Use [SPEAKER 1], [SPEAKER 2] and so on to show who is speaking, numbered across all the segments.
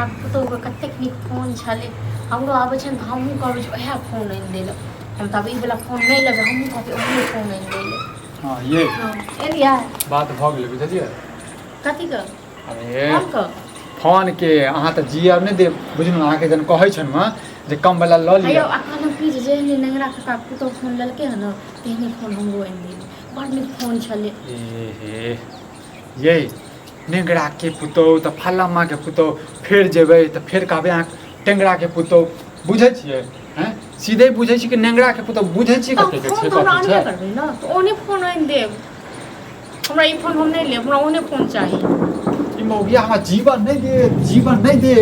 [SPEAKER 1] काका पुतोहुके कतेक नीक फोन छलै हमरो आबै छै ने तऽ हमहूँ कहबै जे उएह फोन आनि दै लए हम तऽ आब ई वला फोन नहि लेबै हमहूँ कहबै ओहने फोन आनि दै लए।
[SPEAKER 2] हँ ये।
[SPEAKER 1] हँ, एलियै।
[SPEAKER 2] बात भऽ गेलै, बुझलियै?
[SPEAKER 1] कथीके?
[SPEAKER 2] अरे
[SPEAKER 1] फोनके।
[SPEAKER 2] फोनके। अहाँ तऽ जियब नहि देब, बुझलहुँ? अहाँके जहन कहै छलहुँ हँ जे कम वला लऽ लिअ।
[SPEAKER 1] यौ, अखन हम की जे जेहने नेंगरा काका पुतोहु फोन लेलकै हँ ने, तेहने फोन हमरो आनि दै लए। बड़ नीक फोन छलै।
[SPEAKER 2] ए हे यै, नेंगराके पुतोहु तऽ फलामाके पुतोहु, फेर जेबै तऽ फेर कहबै अहाँ टेंगराके पुतोहु। बुझै छियै? आँय, सीधे बुझै छी कि नेंगराके पुतोहु? बुझै छियै?
[SPEAKER 1] तऽ
[SPEAKER 2] कतेक
[SPEAKER 1] फोन
[SPEAKER 2] छै
[SPEAKER 1] तऽ हमरा
[SPEAKER 2] कथी
[SPEAKER 1] आनबे
[SPEAKER 2] छै?
[SPEAKER 1] करबै ने, तऽ ओहने फोन आनि देब हमरा। ई फोन हम नहि लेब, हमरा ओहने फोन चाही।
[SPEAKER 2] ई मौगिया हमरा जीवन नहि दे, जीवन नहि दे,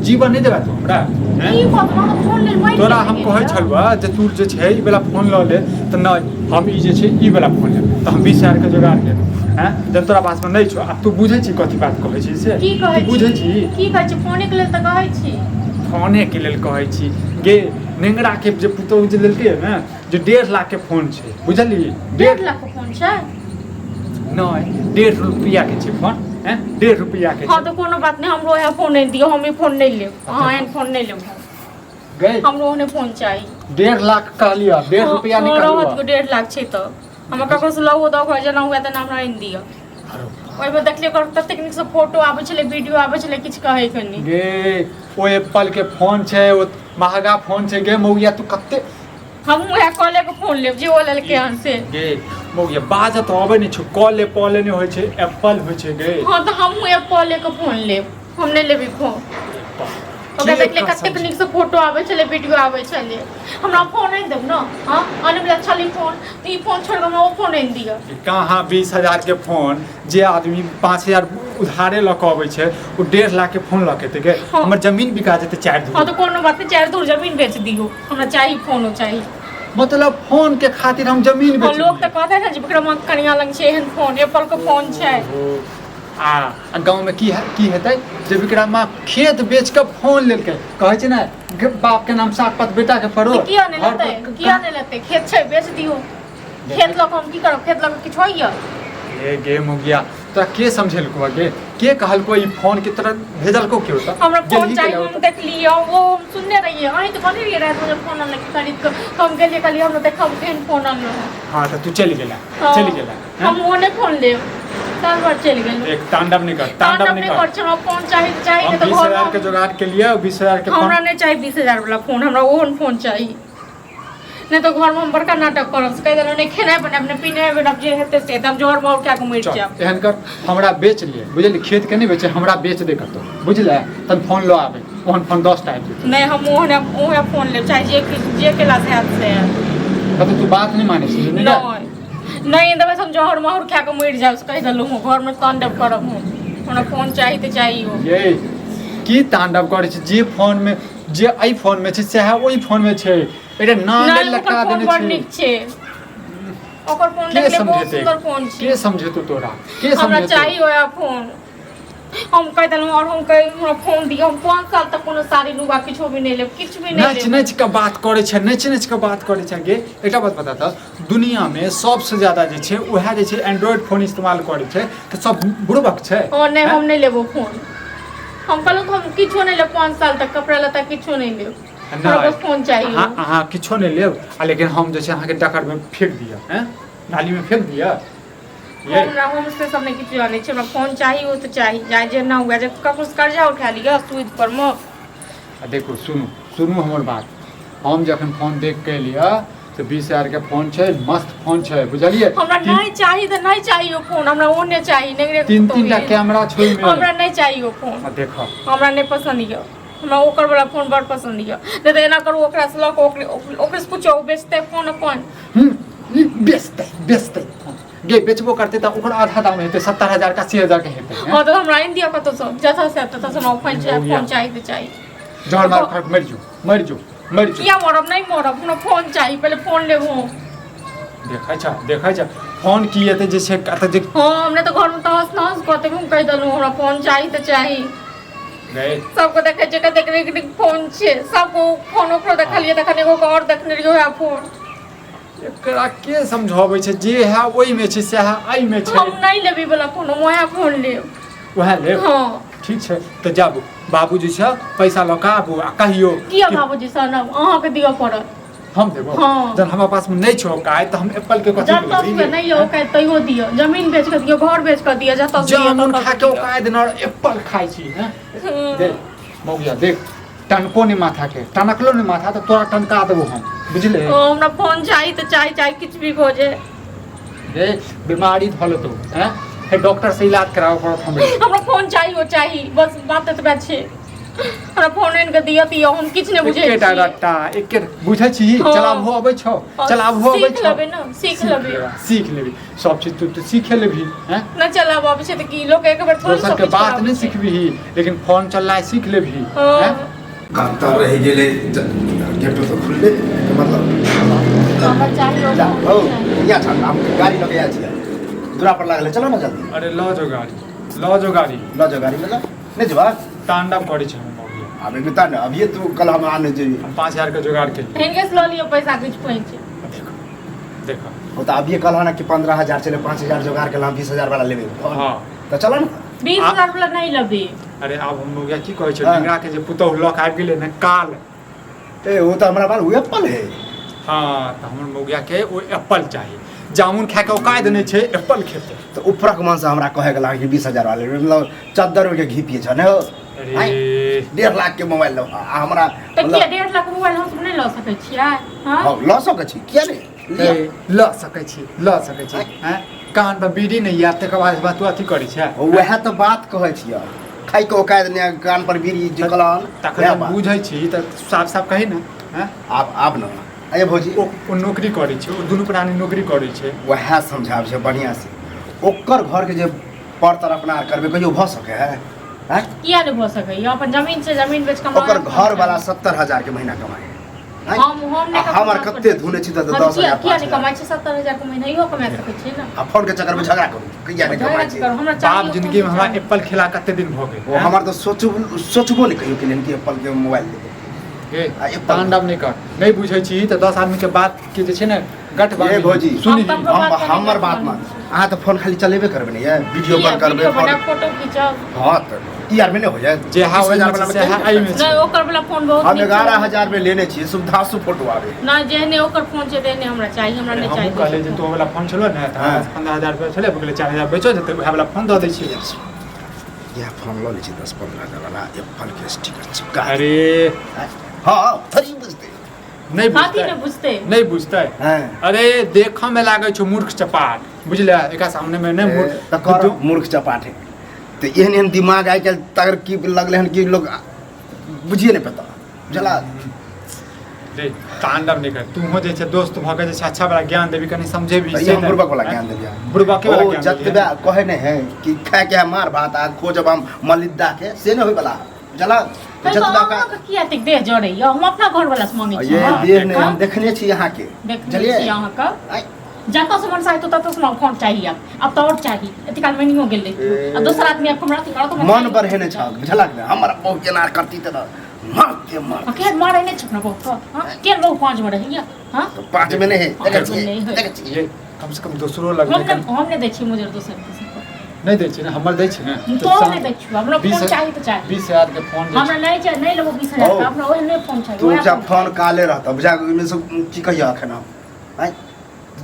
[SPEAKER 2] जीवन नहि देबा तू हमरा, आँय?
[SPEAKER 1] की कहत हमरा फोन लेल मारि
[SPEAKER 2] तोरा
[SPEAKER 1] खेबै
[SPEAKER 2] हम
[SPEAKER 1] गेल
[SPEAKER 2] कहै
[SPEAKER 1] यऽ।
[SPEAKER 2] छलहुँ जे तू जे छै ई वला फोन लऽ ले, तऽ नहि, हम ई जे छै ई वला फोन लेब, तऽ हम 20,000 के जोगाड़ केलहुँ। आँय, जब तोरा पासमे नहि छौ। आब तू बुझै छी कथी बात कहै छी से?
[SPEAKER 1] की कहै
[SPEAKER 2] तू बुझै छी?
[SPEAKER 1] की कहै छी? फोने के लेल तऽ कहै छी।
[SPEAKER 2] फोनेके लेल कहै छी गे। नेंगराके जे पुतोहु जे लेलकै ने, जे 1.5 लाख के फोन छै, बुझली?
[SPEAKER 1] 1.5 लाख के फोन छै?
[SPEAKER 2] नहि, 1.5 रुपैआ के छै फोन। हैं, 1.5 रुपैआ के
[SPEAKER 1] हँ
[SPEAKER 2] छै।
[SPEAKER 1] तऽ कोनो बात नहि, हमरो इएह फोन आनि दियौ। हम ई फोन नहि लेब, अहाँ एहन फोन नहि लेब हम।
[SPEAKER 2] गई।
[SPEAKER 1] हमरो ओहने फोन चाही।
[SPEAKER 2] 1.5 लाख कहलियऽ, डेढ़ रुपैआ
[SPEAKER 1] हँ,
[SPEAKER 2] निकालू।
[SPEAKER 1] रहत 1.5 लाख छै तऽ हमरा ककरोसँ लहो दऽ कऽ जेना हुए तेना हमरा आनि दिअ। ओहिमे देखलियै ओकर ततेक नीकसँ फोटो आबै छलै, वीडियो आबै छलै, किछु कहैके नहि।
[SPEAKER 2] गे, ओ एप्पल के फोन छै, ओ महगा फोन छै। गे मौगिया, तू कते
[SPEAKER 1] हमहूँ उएह कॉलेके फोन लेब जे ओ लेलकै हन से।
[SPEAKER 2] गे मौगिया, बाजऽ तऽ अबै नहि छौ। कॉले पॉले नहि होइ छै, एप्पल होइ छै गे।
[SPEAKER 1] हँ, तऽ हमहूँ एप्पलेके फोन लेब, हम नहि लेब ई फोन। ओकरा
[SPEAKER 2] के
[SPEAKER 1] देखलियै
[SPEAKER 2] कसम
[SPEAKER 1] कतेक
[SPEAKER 2] छै?
[SPEAKER 1] नीकसँ फोटो आबै छलै, वीडियो आबै छलै। हमरा फोन आनि देब ने? हँ, आनैवला छलै फोन तऽ ई फोन छोड़ि कऽ हमरा ओ फोन आनि दिअ।
[SPEAKER 2] कहाँ 20,000 के फोन? जे आदमी 5,000 उधारे लऽ कऽ अबै छै, ओ 1.5 लाख के फोन लऽ के एतै गे?
[SPEAKER 1] हँ।
[SPEAKER 2] हमर जमीन बिका जेतै चारि
[SPEAKER 1] हँ
[SPEAKER 2] धूर।
[SPEAKER 1] तऽ कोनो बात नहि, चारि धूर जमीन बेच दियौ, हमरा चाही, फोनो चाही।
[SPEAKER 2] मतलब फोन के खातिर हम जमीन
[SPEAKER 1] हँ,
[SPEAKER 2] बेच
[SPEAKER 1] लोक तऽ
[SPEAKER 2] दियै?
[SPEAKER 1] कहते ने जे विक्रमा कनिया लग छै एहन फोन, एप्पल के फोन छै।
[SPEAKER 2] आ आ गाँवमे की की हेतै जे विक्रमा खेत बेच कऽ फोन लेलकै? कहै छै ने, बापके नाम सात पात बेटाके पड़ो।
[SPEAKER 1] तऽ किया नहि
[SPEAKER 2] घर
[SPEAKER 1] लेतै?
[SPEAKER 2] पर
[SPEAKER 1] किया नहि लेतै? खेत छै, बेच दियौ। खेत लऽ कऽ हम की करब? खेत लऽ कऽ किछु होइया?
[SPEAKER 2] गे गे मुगिया, तोरा के समझेलको गे? के कहलको ई फोन के तोरा भेजलको के ओतऽ?
[SPEAKER 1] हमरा फोन
[SPEAKER 2] गेलही
[SPEAKER 1] चाही।
[SPEAKER 2] के
[SPEAKER 1] हम
[SPEAKER 2] ओतऽ?
[SPEAKER 1] देखलियै, ओ हम सुनने रहियै। अहीं तऽ कहने रहियै रातिमे जे फोन अनलकै खरीद कऽ, तऽ हम गेलियै, कहलियै हमरा देखब केहन फोन अनलहुँ हँ।
[SPEAKER 2] हँ, तऽ तू चलि गेला?
[SPEAKER 1] हँ।
[SPEAKER 2] चलि गेला? हैं?
[SPEAKER 1] हम ओ नहि फोन लेब, साल भर चलि गेलहुँ।
[SPEAKER 2] एक तांडव नहीं कर, तांडव
[SPEAKER 1] तांडव
[SPEAKER 2] नहीं
[SPEAKER 1] नहि
[SPEAKER 2] कर।
[SPEAKER 1] कर छै, हमरा फोन चाही तऽ चाही,
[SPEAKER 2] हम
[SPEAKER 1] नहि तऽ
[SPEAKER 2] बीस
[SPEAKER 1] घर
[SPEAKER 2] हजार के जुगाड़ के लिए 20,000 के
[SPEAKER 1] हमरा
[SPEAKER 2] फोन
[SPEAKER 1] नहि चाही 20,000 वाला फोन, हमरा ओहन फोन चाही, नहि तऽ घरमे हम बड़का नाटक करब से कहि देलहुँ। नहि खेनाइ बनायब, नहि पिनाइ बनायब, जे हेतै से हेतै, हम जहर माहुर कए कऽ मरि
[SPEAKER 2] चल
[SPEAKER 1] जायब।
[SPEAKER 2] एहन कर, हमरा बेच ले, बुझली? खेत के नहीं बेचे, हमरा बेच दे कतौ, बुझले? तन फोन लऽ आबे, ओहन फोन 10 टा आबि जेतौ।
[SPEAKER 1] नहि, हम ओहन ओहे फोन लेब, चाहे जे किछु जे केलासँ हैत से हैत।
[SPEAKER 2] कतौ तू बात नहीं मानै छी, नहि?
[SPEAKER 1] नहि नहि, देबै तऽ हम जहर माहुर खा कऽ मरि जायब से कहि देलहुँ हँ। घरमे तांडव करब हम। हमरा फोन चाही तऽ चाही ओ।
[SPEAKER 2] ये की तांडव करै छै? जे फोन मे जे एहि फोन मे छै सएह ओहि फोन मे छै। एकटा नाम
[SPEAKER 1] नहि,
[SPEAKER 2] लटका
[SPEAKER 1] ओकर फोन
[SPEAKER 2] देने
[SPEAKER 1] बड़
[SPEAKER 2] छै।
[SPEAKER 1] नीक छै। ओकर फोन
[SPEAKER 2] के
[SPEAKER 1] देखले बहुत
[SPEAKER 2] समझेतै?
[SPEAKER 1] सुन्दर फोन छै।
[SPEAKER 2] के समझेतौ तोरा? के
[SPEAKER 1] हमरा
[SPEAKER 2] समझेतौ?
[SPEAKER 1] चाही ओएह फोन, हम कहि देलहुँ। आओर हम कहि, हमरा फोन दिअ, हम 5 साल तक कोनो साड़ी नुआ किछो भी नहि लेब, किछु भी नहि
[SPEAKER 2] नच
[SPEAKER 1] लेब।
[SPEAKER 2] नच के बात करै छै, नच नच के बात करै छै। गे, एकटा बात बता तऽ, दुनियामे सबसँ ज्यादा जे छै उएह जे छै एंड्रॉइड फोन इस्तेमाल करै छै, तऽ सब बुड़बक छै?
[SPEAKER 1] हँ, नहि।
[SPEAKER 2] हैं?
[SPEAKER 1] हम नहि लेब ओ फोन। हम कहलहुँ तऽ हम किछो नहि लेब 5 साल तक, कपड़ा लत्ता किछो नहि लेब, हमरा
[SPEAKER 2] नहि
[SPEAKER 1] बस फोन चाही।
[SPEAKER 2] अहाँ अहाँ किछो नहि लेब आ लेकिन हम जे छै अहाँके डकरमे फेंक दिअ, हैं, नालीमे फेंक दिअ ये?
[SPEAKER 1] हमरा हम से सब नहि किछु जानै छी। हमरा फोन चाही, ओ तऽ चाही, चाहे जेना हुए, जे ककरोसँ कर्जा उठा लिअ सूद पर मे।
[SPEAKER 2] आ देखू, सुनू सुनू हमर बात। हम जखन फोन देख के एलियै तऽ 20,000 के फोन छै, मस्त फोन छै, बुझलियै?
[SPEAKER 1] हमरा नहि चाही तऽ नहि चाही ओ फोन, हमरा ओ नहि चाही। नहि
[SPEAKER 2] तीन तीन टा कैमरा छै ओहिमे।
[SPEAKER 1] हमरा नहि चाही ओ फोन।
[SPEAKER 2] आ देख।
[SPEAKER 1] हमरा नहि पसन्द यऽ, हमरा ओकर वाला फोन बड़ पसन्द यऽ। नहि तऽ एना करू, ओकरासँ लऽ कऽ ओकरेसँ पूछो, ओ बेचतै फोन अपन।
[SPEAKER 2] ई बेचतै, बेचतै फोन गे? बेचबो करतै तऽ ओकर आधा दाम हेतै, 70,000 के, 80,000 के हेतै।
[SPEAKER 1] हँ, तऽ हमरा आनि दिअ कतौसँ, जतऽसँ आयब ततऽसँ। हमरा फोन चाही, फोन चाही तऽ चाही।
[SPEAKER 2] जहर मार खा, मरि जो, मरि जो, मरि जो।
[SPEAKER 1] किया मरब? नहि मरब, हमरा फोन चाही, पहिले फोन लेब हम।
[SPEAKER 2] देखै छ, देखै छ, फोन की एतै जे छै कतऽ जे।
[SPEAKER 1] हँ, हमरा तऽ घरमे तहस नहस कहते। हम कहि देलहुँ, हमरा फोन चाही तऽ चाही।
[SPEAKER 2] गए।
[SPEAKER 1] सबके देखै छियै कतेक नीक नीक फोन छै, सबको फोन ओकरो देखलियै, तखन एगो के आओर देखने रहियै ओएह फोन।
[SPEAKER 2] एकरा के समझाबै छै? जे है ओहिमे छै सएह एहिमे छै।
[SPEAKER 1] हम नहि लेब ई वाला फोन, हम ओएह फोन लेब।
[SPEAKER 2] उएह लेब?
[SPEAKER 1] हँ।
[SPEAKER 2] ठीक छै तऽ जाबू बाबूजी से पैसा लऽ कऽ आबू आ कहियो
[SPEAKER 1] किया
[SPEAKER 2] कि
[SPEAKER 1] बाबूजी से आनब अहाँके दिअ पड़त
[SPEAKER 2] हम देबो
[SPEAKER 1] हाँ।
[SPEAKER 2] जहन हमरा पास में नहीं छौ काय तऽ हम एप्पल के कथी
[SPEAKER 1] जतऽ से नहि यऽ ओकर तैयो दिअ जमीन बेच कऽ दिअ घर बेच कऽ दिअ जतऽ से दिअ
[SPEAKER 2] जामुन
[SPEAKER 1] ततऽ
[SPEAKER 2] खा
[SPEAKER 1] से
[SPEAKER 2] के
[SPEAKER 1] दिअ।
[SPEAKER 2] ओकाय देना और एप्पल खाइ छी हैं देख मौगिया देख टनको नहीं माथा के टनकलो नहीं माथा तऽ तोरा टनका देबो हम बुझले
[SPEAKER 1] ओ हमरा फोन चाही तऽ चाही चाही किछु भी भऽ जाए
[SPEAKER 2] रे बीमारी धऽ लेतौ हैं फेर डॉक्टर से इलाज कराबऽ पड़त हमरे
[SPEAKER 1] हमरा फोन चाही ओ चाही बस बात एतबे छै हमरा फोन आनि कऽ दिअ दिअ हम किछु नहि बुझै
[SPEAKER 2] एकेटा
[SPEAKER 1] छियै
[SPEAKER 2] रट्टा एके बुझै छी
[SPEAKER 1] हाँ।
[SPEAKER 2] चलाबहो अबै छौ
[SPEAKER 1] हाँ,
[SPEAKER 2] चलाबहो अबै
[SPEAKER 1] सीख
[SPEAKER 2] छौ
[SPEAKER 1] लेबै ने सीख लेबै
[SPEAKER 2] सीख लेबी सब चीज तू तऽ सीखे लेबही हैं
[SPEAKER 1] नहि चलाबऽ अबै छै तऽ की लोक एक बेर थोड़े
[SPEAKER 2] दोसर
[SPEAKER 1] सब
[SPEAKER 2] के
[SPEAKER 1] किछु
[SPEAKER 2] बात
[SPEAKER 1] कराबै
[SPEAKER 2] नहि
[SPEAKER 1] छै।
[SPEAKER 2] सिखबिही लेकिन फोन चलनाइ सीख लेबही
[SPEAKER 1] हाँ।
[SPEAKER 2] हैं
[SPEAKER 3] कतऽ रहि गेलै गेटो तऽ खुलले मतलब
[SPEAKER 1] हमरा चाही ओ
[SPEAKER 3] जा
[SPEAKER 1] फोन
[SPEAKER 3] हौ
[SPEAKER 1] चाही।
[SPEAKER 3] यहाँ छ हम गाड़ी लऽ के आयल छियै दूरा पर लागल है चलो ना जल्दी
[SPEAKER 2] अरे लऽ जो गाड़ी लऽ जो गाड़ी
[SPEAKER 3] लऽ जाओ गाड़ी में लऽ नहि जेबा
[SPEAKER 2] तांडव करै छै हमर मौगी
[SPEAKER 3] आब एहिमे तऽ ने अभिये तू कल हम आने जइए
[SPEAKER 2] हम 5000 के जोगाड़ केलियै
[SPEAKER 1] हिनके से लऽ लिअ पैसा किछु पैंच
[SPEAKER 2] देखो देखो
[SPEAKER 3] ओ तऽ अभिये कहल हन कि 15,000 चले 5,000 जोगाड़ केलहुँ 20,000 वाला लेबै
[SPEAKER 2] हाँ
[SPEAKER 3] तऽ चलो ने
[SPEAKER 1] 20,000 वाला नहि लेबै
[SPEAKER 2] अरे आब हम मौगिया की कहै छै
[SPEAKER 3] हाँ।
[SPEAKER 2] नेंगरा के जे पुतोहु लऽ के आबि गेलै ने काल
[SPEAKER 3] ए ओ तऽ हमरा बाल एप्पल है
[SPEAKER 2] हाँ तऽ हमर मौगिया के ओ एप्पल चाही जामुन खाए के औकात नहि छै एप्पल खेतै
[SPEAKER 3] तऽ ऊपरक मन से हमरा कहे के लागल कि 20,000 वाला लेबै मतलब चद्दर के घी पिए छ ने हो
[SPEAKER 2] अरे
[SPEAKER 3] 1.5 लाख के मोबाइल लो आ हमरा
[SPEAKER 1] तऽ किया
[SPEAKER 3] मतलब
[SPEAKER 1] 1.5 लाख मोबाइल हम सब नहि लऽ सकै छियै हाँ
[SPEAKER 3] हँ, लऽ सकै छी किया नहि लिअ।
[SPEAKER 2] ए, लऽ सकै छी लऽ सकै छी हैं कान पर बीड़ी नहि आयत तकर बाद बात तू अथी करै छै
[SPEAKER 3] वएह तऽ बात कहै छियै खाइ के औकात नहि कान पर बीड़ी जे कहलन
[SPEAKER 2] तखन
[SPEAKER 3] वएह
[SPEAKER 2] हम
[SPEAKER 3] बात।
[SPEAKER 2] बुझै छी तऽ साफ साफ कही ने हैं
[SPEAKER 3] आब आब ने अरे भौजी
[SPEAKER 2] ओ ओ नौकरी करै छै ओ दुनू प्राणी नौकरी करै छै
[SPEAKER 3] वएह समझाबै छै बढ़िआँ से ओकर घरके जे पर तर अपना आर करबै कहियो भऽ सकै है आँय?
[SPEAKER 1] किया नहि भऽ सकैया अपन जमीन छै जमीन बेच कऽ
[SPEAKER 3] ओकर घर वाला 70,000 के महीना कमाए आँय?
[SPEAKER 1] हम हम नहि
[SPEAKER 3] आ हम आर कते धुने छी तऽ
[SPEAKER 1] हम
[SPEAKER 3] दस
[SPEAKER 1] किया
[SPEAKER 3] हजार
[SPEAKER 1] किया
[SPEAKER 3] पाँच
[SPEAKER 1] नहि
[SPEAKER 3] हजार
[SPEAKER 1] कमाइ छै 70,000 के महीना इहो कमा सकै छै ने
[SPEAKER 3] आ फोन के चक्कर में झगड़ा करू किया नहि
[SPEAKER 1] झगड़ा
[SPEAKER 3] कमाइ छै
[SPEAKER 1] करू, हमरा चाही
[SPEAKER 2] बाप जिंदगी में हमरा एप्पल खेला कते दिन भऽ गेल
[SPEAKER 3] ओ हमर तऽ सोचबो सोचबो नहि कहियो केलियन कि एप्पल के मोबाइल लेबै
[SPEAKER 2] हे
[SPEAKER 3] आ एप्पल
[SPEAKER 2] तांडव नहि कर नहि बुझै छी तऽ 10 आदमी के बात के जे छै ने गठ
[SPEAKER 3] ए
[SPEAKER 2] बांधि
[SPEAKER 3] भौजी
[SPEAKER 2] सुनी
[SPEAKER 1] हम ककरो
[SPEAKER 3] हम
[SPEAKER 1] बात पर नहि
[SPEAKER 3] हमर बात
[SPEAKER 1] मानै
[SPEAKER 3] मान अहाँ तऽ फोन खाली चलेबे करबै ने ये वीडियो
[SPEAKER 1] किया?
[SPEAKER 3] पर करबै
[SPEAKER 1] वीडियो
[SPEAKER 3] फोन
[SPEAKER 1] बना फोटो खींचब
[SPEAKER 3] हाँ तऽ ई आर में नहि हो जाए
[SPEAKER 2] जे हा
[SPEAKER 3] 20,000
[SPEAKER 2] ओहिमे
[SPEAKER 3] वाला
[SPEAKER 2] छै
[SPEAKER 3] में
[SPEAKER 2] से हा
[SPEAKER 3] केना
[SPEAKER 2] एहिमे छै
[SPEAKER 1] नहि ओकर वाला फोन बहुत
[SPEAKER 3] हम
[SPEAKER 1] नीक छै।
[SPEAKER 3] 11,000 में लेने छियै सुविधासु फोटो आबै
[SPEAKER 1] नहि जेहने ओकर फोन छै तेहने हमरा चाही हमरा नहि चाही
[SPEAKER 2] हमहूँ कहलियै जे तू वाला फोन छलो ने तऽ
[SPEAKER 3] हाँ।
[SPEAKER 2] 15,000 रुपया छलै बोले 4,000 बेचो जेतै उएह वाला फोन दऽ दै छियै
[SPEAKER 3] इएह फोन लऽ लै छी 10-15,000 वाला एप्पल के स्टिकर चिपका
[SPEAKER 2] अरे
[SPEAKER 3] हाँ थोड़ी बुझतै
[SPEAKER 2] नहि
[SPEAKER 1] कथी
[SPEAKER 2] बुझतै
[SPEAKER 1] नहि बुझतै
[SPEAKER 2] नहि बुझतै
[SPEAKER 3] हाँ
[SPEAKER 2] अरे देखऽ में लागै छौ मूर्ख चपाट बुझले एकरा सामने में नहि मूर्ख
[SPEAKER 3] तऽ कर मूर्ख चपाट है तऽ एहन एहन दिमाग आइ काल्हि तगर की लगलै हन कि लोग बुझिए नहि पेता बुझला
[SPEAKER 2] रे तांडव नहि कर तूहो जे छै दोस्त भऽ के जे छै अच्छा वाला ज्ञान देबी कनि समझेबी
[SPEAKER 3] तऽ ई
[SPEAKER 2] से
[SPEAKER 3] हम
[SPEAKER 2] ने।
[SPEAKER 3] बुड़बक वाला ज्ञान देलियै
[SPEAKER 2] बुड़बके वाला
[SPEAKER 3] ओ
[SPEAKER 2] ज्ञान
[SPEAKER 3] जतबे
[SPEAKER 2] देलियै।
[SPEAKER 3] कहै नहि है कि खाय के है मार भात आ खोजब हम मलिद्दा के से नहि होय वाला बुझला
[SPEAKER 1] तऽ
[SPEAKER 3] जतबा का
[SPEAKER 1] अहाँके किया एतेक देह जरैया हम अपना घर वाला से मांगै छी
[SPEAKER 3] ये
[SPEAKER 2] हाँ,
[SPEAKER 3] देह नहि
[SPEAKER 1] हाँ।
[SPEAKER 3] हम देखने छी अहाँके
[SPEAKER 1] देखने
[SPEAKER 3] बुझलियै
[SPEAKER 1] छी अहाँके
[SPEAKER 3] आइ,
[SPEAKER 1] जतऽ से मन चाही ततऽ से फोन चाही आब आब तऽ आओर चाही एते काल मनियो गेल रहितियै आ दोसर आदमी आब हमरा अथी करत हमरा
[SPEAKER 3] मन
[SPEAKER 1] चाही।
[SPEAKER 3] बढ़ेने छह बुझलक ने हमर बहु केना करती तऽ मारते मार
[SPEAKER 1] आ केहन मारै नहि छौ अपना बहु हँ केहन बहु पाँच में रहैया हँ
[SPEAKER 3] पाँच में नहीं है देखै
[SPEAKER 1] पाँच में
[SPEAKER 3] छियै
[SPEAKER 1] नहि है।
[SPEAKER 3] देखै छियै
[SPEAKER 2] ये कम से कम दोसरो लग
[SPEAKER 1] हम नहि हम नहि दै छियै मुजर दोसर के
[SPEAKER 2] नहि दै छियै ने हमर दै छियै ने तऽ
[SPEAKER 1] तो नहि दै छियै हमरा फोन चाही तऽ चाही
[SPEAKER 2] 20,000 के फोन जे
[SPEAKER 1] हमरा नहि चाही नहि लेबो 20,000 के हमरा ओहन नहि फोन चाही
[SPEAKER 3] तू
[SPEAKER 1] ओएह
[SPEAKER 3] जब
[SPEAKER 1] फोन
[SPEAKER 3] फोन काले रहता बुझा ओहिमे से की कहियो एखन हम आँय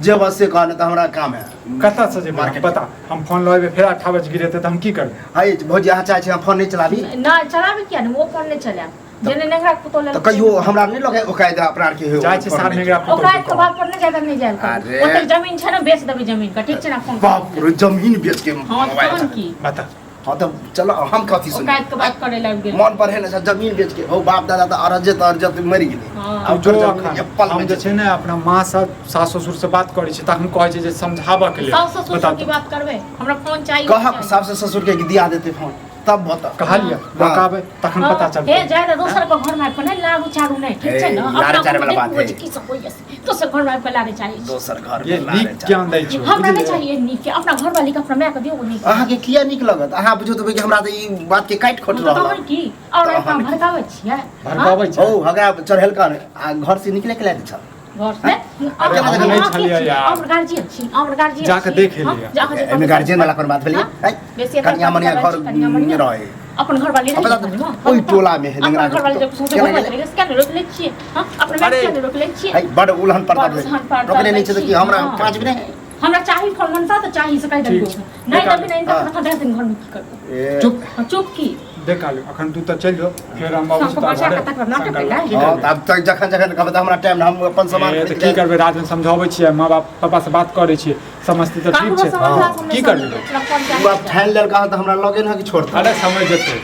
[SPEAKER 3] जे बस से कहने तऽ हमरा काम है
[SPEAKER 2] कतऽ से जेबै
[SPEAKER 3] मार्केट
[SPEAKER 2] बता हम फोन लऽ एबै फेर 8 बजे गिरेतै तऽ हम की करबै
[SPEAKER 3] है भौजी अहाँ चाहै छी हम फोन नहि चलाबी
[SPEAKER 1] नहि चलाबी किया नहि ओ फोन नहि चलायब जेने नेंगरा पुतोह
[SPEAKER 3] तऽ कहियो हमरा नहि लगे ओकायद अपना आर के हो
[SPEAKER 2] जाइ छै सार नेंगरा पुतोह
[SPEAKER 1] ओकरा के बात पर नहि जादा नहि जायल करू
[SPEAKER 3] अरे।
[SPEAKER 1] ओतेक जमीन छै ने बेच देबै जमीन के ठीक छै ने फोन
[SPEAKER 3] बाप रे जमीन बेच के
[SPEAKER 1] हाँ
[SPEAKER 3] मोबाइल
[SPEAKER 1] तहन की
[SPEAKER 2] बता
[SPEAKER 3] हाँ तऽ चलो हम कथी सुन
[SPEAKER 1] ओकायत के बात करे लागि गेल
[SPEAKER 3] मन पर है ने जमीन बेच के हो बाप दादा तऽ अरजत अरजत मरि गेलै
[SPEAKER 1] हाँ।
[SPEAKER 3] आब
[SPEAKER 2] जो
[SPEAKER 3] जमीन
[SPEAKER 2] अखन
[SPEAKER 3] एप्पल
[SPEAKER 2] हम
[SPEAKER 3] में
[SPEAKER 2] जे छै ने अपना माँ से सास ससुर से बात करै छी तखन कहै छै जे समझाबऽ के लेल
[SPEAKER 1] सास ससुर
[SPEAKER 2] बता
[SPEAKER 1] से की बात करबै हमरा फोन चाही
[SPEAKER 3] कहक सास ससुर के दिया देते फोन तब बता
[SPEAKER 2] कहलियै
[SPEAKER 3] हाँ।
[SPEAKER 2] लऽ तखन पता चलतै
[SPEAKER 1] हे जाय तऽ दोसर के घर में आबि कऽ नहि लारू चारू नहि ठीक छै ने
[SPEAKER 3] ए, लारे
[SPEAKER 1] अपना
[SPEAKER 3] चारे वाला
[SPEAKER 1] घर में
[SPEAKER 3] बात
[SPEAKER 1] देखू
[SPEAKER 3] है।
[SPEAKER 1] जे की सब होइए से। दोसर घर में आबि कऽ लारे चाही
[SPEAKER 3] दोसर घर
[SPEAKER 2] ये
[SPEAKER 3] में लारे
[SPEAKER 2] नीक
[SPEAKER 3] चारे।
[SPEAKER 2] ज्ञान दै छियौ
[SPEAKER 1] हमरा नहि
[SPEAKER 2] बुझलियै?
[SPEAKER 1] चाहिए नीक के अपना घर वाली के अपना माय के दियौ नीक
[SPEAKER 3] अहाँके किया नीक लगत अहाँ बुझू तऽ कि हमरा तऽ ई बात के काटि खोट
[SPEAKER 1] तऽ
[SPEAKER 3] रहल
[SPEAKER 1] तहन की और
[SPEAKER 3] तहन
[SPEAKER 1] आबि कऽ
[SPEAKER 3] की?
[SPEAKER 1] भड़काबै छियै
[SPEAKER 2] भड़काबै छै
[SPEAKER 3] ओ हगरा चढ़ेलकन आ घर से निकले के लायक छल
[SPEAKER 1] घर से
[SPEAKER 2] अरे हम नहि छलियै यार।
[SPEAKER 1] हमर गार्जियन छी हमर गार्जियन
[SPEAKER 2] जाके
[SPEAKER 1] छी।
[SPEAKER 2] देख
[SPEAKER 1] हाँ,
[SPEAKER 2] एलियै।
[SPEAKER 1] जाके जे
[SPEAKER 3] एहिमे गार्जियन वाला कोन बात भेलै
[SPEAKER 1] हाँ?
[SPEAKER 3] आँय?
[SPEAKER 1] बेसी एकर
[SPEAKER 3] कनिया मनिया
[SPEAKER 1] बात
[SPEAKER 3] घर
[SPEAKER 1] कनिया मनिया।
[SPEAKER 3] रहे
[SPEAKER 1] अपन घरवाली है
[SPEAKER 3] बता
[SPEAKER 1] ने,
[SPEAKER 3] तऽ ओहि टोला मे है नेंगरा
[SPEAKER 1] अपन
[SPEAKER 3] के
[SPEAKER 1] घरवाली
[SPEAKER 3] पुतोह।
[SPEAKER 1] जब सौंसे
[SPEAKER 3] केना
[SPEAKER 1] घुमैत
[SPEAKER 3] गेलै?
[SPEAKER 1] रहै से किया नहि रोकले छियै हँ अपने माय
[SPEAKER 2] अरे।
[SPEAKER 1] किया नहि रोकले छियै
[SPEAKER 3] है बड उलहन परता
[SPEAKER 1] बड़ उलहन परता
[SPEAKER 3] रोकने नहीं छै तऽ की हमरा
[SPEAKER 1] हाँ।
[SPEAKER 3] पाँच भी नहीं
[SPEAKER 1] हमरा चाही फोन मनसा तऽ चाही से कहि
[SPEAKER 2] ठीक
[SPEAKER 1] देलको
[SPEAKER 2] छै।
[SPEAKER 1] नहि देबही नहि
[SPEAKER 3] हाँ।
[SPEAKER 1] तऽ तखन देख दिन घरमे की करबो
[SPEAKER 3] ए,
[SPEAKER 2] चुप
[SPEAKER 1] हाँ, चुप की
[SPEAKER 2] देख आलू अखन तू तऽ चलि जो फेर हम बाबू
[SPEAKER 1] सबके बचा के तकर नाटक
[SPEAKER 2] की
[SPEAKER 1] कएलै।
[SPEAKER 3] हाँ,
[SPEAKER 2] करबै
[SPEAKER 3] तऽ आब तऽ जखन जखन कहबै तऽ हमरा टाइम हम अपन सामान
[SPEAKER 2] ए, तऽ
[SPEAKER 3] खरीद
[SPEAKER 2] की
[SPEAKER 3] के
[SPEAKER 2] करबै रातमे समझाबै छियै माँ बाप पापा से बात करै छियै समझतै तऽ ठीक
[SPEAKER 1] ककरो
[SPEAKER 2] छै
[SPEAKER 1] समझला से
[SPEAKER 2] की
[SPEAKER 1] नहि
[SPEAKER 2] करबै
[SPEAKER 1] समझतै, हमरा फोन
[SPEAKER 3] तू आब
[SPEAKER 1] चाही
[SPEAKER 3] ठानि लेलका हँ तऽ हमरा लगे ना कि छोड़तै
[SPEAKER 2] अरे समझ जेतै।